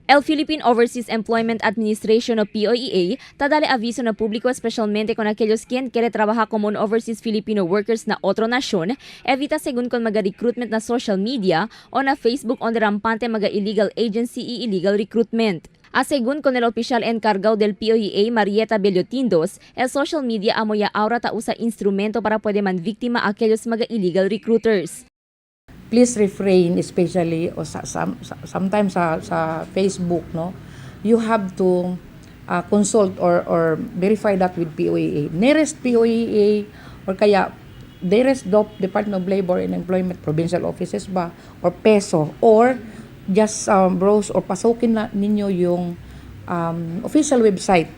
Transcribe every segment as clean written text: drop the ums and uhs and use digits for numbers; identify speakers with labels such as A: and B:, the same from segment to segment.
A: El Philippine Overseas Employment Administration o POEA ta dale aviso na público, especialmente con aquellos quien quiere trabajar como un overseas Filipino workers na otro nación, evita según con mga recruitment na social media o na Facebook onde rampante mga illegal agency y illegal recruitment. A según con el oficial encargado del POEA, Marieta Bellotindos, el social media amo ya ahora ta usa instrumento para puede man víctima aquellos mga illegal recruiters.
B: Please refrain, especially o sometimes sa Facebook, no, you have to consult or verify that with POEA, nearest POEA, or kaya nearest DOP, Department of Labor and Employment provincial offices ba, or PESO, or just browse or pasukin na ninyo yung official website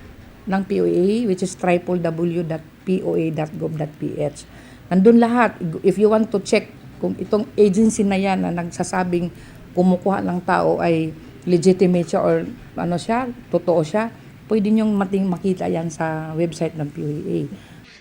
B: ng POEA, which is www.poea.gov.ph. Nandun lahat. If you want to check kung itong agency na yan na nagsasabing kumukuha ng tao ay legitimate siya or ano siya, totoo siya, pwede niyong mating makita yan sa website ng POEA.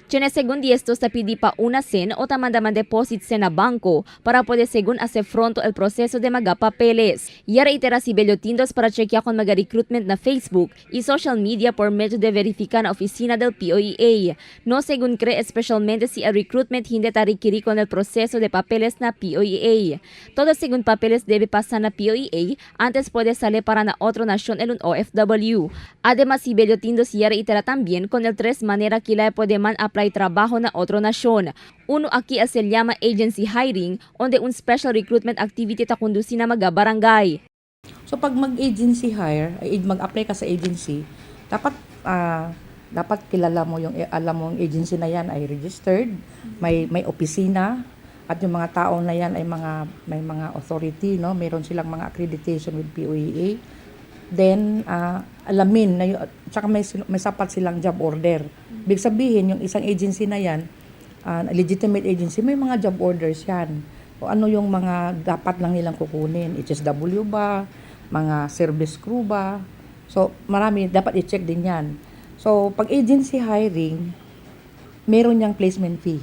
A: Tiene según estos ta pidi pa una sen o ta manda man deposit sen na banco para poder según hacer fronto el proceso de mga papeles. Y reitera si Bellotindos para chequear con mga recruitment na Facebook y social media por medio de verificar na oficina del POEA. No según cree, especialmente si el recruitment hindi ta requiere con el proceso de papeles na POEA. Todo según papeles debe pasar na POEA antes puede salir para na otro nación en un OFW. Además, si Bellotindos ya reitera también con el tres manera que la puede man apply trabajo na otro nación. Uno aquí se llama agency hiring, onde un special recruitment activity ta conduci na mga barangay.
B: So pag mag-agency hire, ay mag-apply ka sa agency, dapat kilala mo yung alam mo yung agency na yan ay registered, may opisina, at yung mga tao na yan ay mga may mga authority, no? Meron silang mga accreditation with POEA. Then alamin na yung, tsaka may sapat silang job order. Ibig sabihin, yung isang agency na yan, legitimate agency, may mga job orders yan. O ano yung mga dapat lang nilang kukunin? HSW ba? Mga service crew ba? So, marami, dapat i-check din yan. So, pag agency hiring, meron niyang placement fee.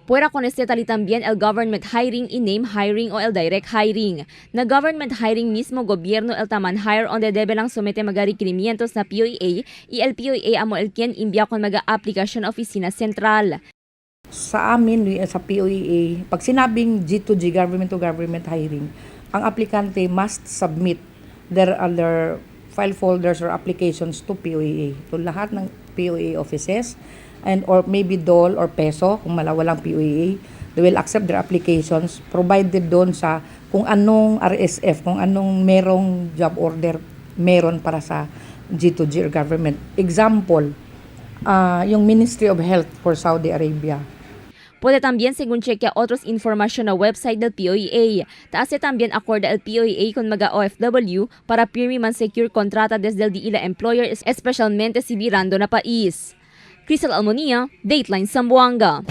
A: Puera con este tali también el government hiring y name hiring o el direct hiring. Na government hiring mismo gobierno el taman hire onde debe lang somete mga requerimientos na POEA y el POEA amo el quien envía con mga aplicación oficina central.
B: Sa amin, sa POEA, pag sinabing G2G, government to government hiring, ang aplikante must submit their other file folders or applications to POEA. To lahat ng POEA offices and or maybe DOLE or PESO kung walang POEA, they will accept their applications provided doon sa kung anong RSF, kung anong merong job order meron para sa G2G or government. Example, yung Ministry of Health for Saudi Arabia.
A: Puede también según chequea otros información na website del POEA. Taase también acorda el POEA con mga OFW para pirmi man secure kontrata desde el ila employer, especialmente si birando na país. Crystal Almonia, Dateline Zamboanga.